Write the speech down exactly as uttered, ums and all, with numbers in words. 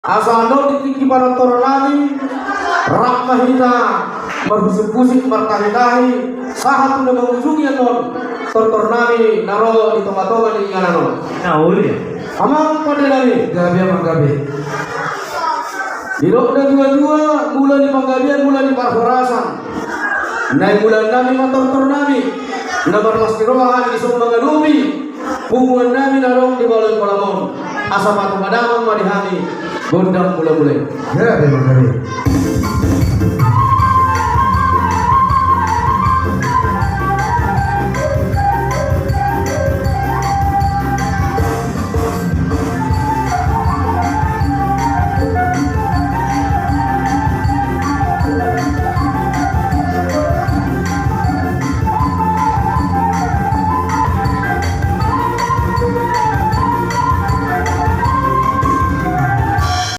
Asa annon di tingki panortoron nami, rap ma hita marhusik-husik, martahi-tahi, sahat tu na mangujungi annon tortor nami na ro di tonga-tonga ni inganan on. Na uli. Amang pande nami. Gabe, amang, gabe. Didok na tua-tua, mula ni panggabean, mula ni parhorasan. Naeng ulaon nami ma tortor nami, na marlas ni roha hami dison mangadopi punguan nami na adong di balai kolam on. Asa patupa damang ma di hami gondang mula-mula i. Gabe, amang, gabe.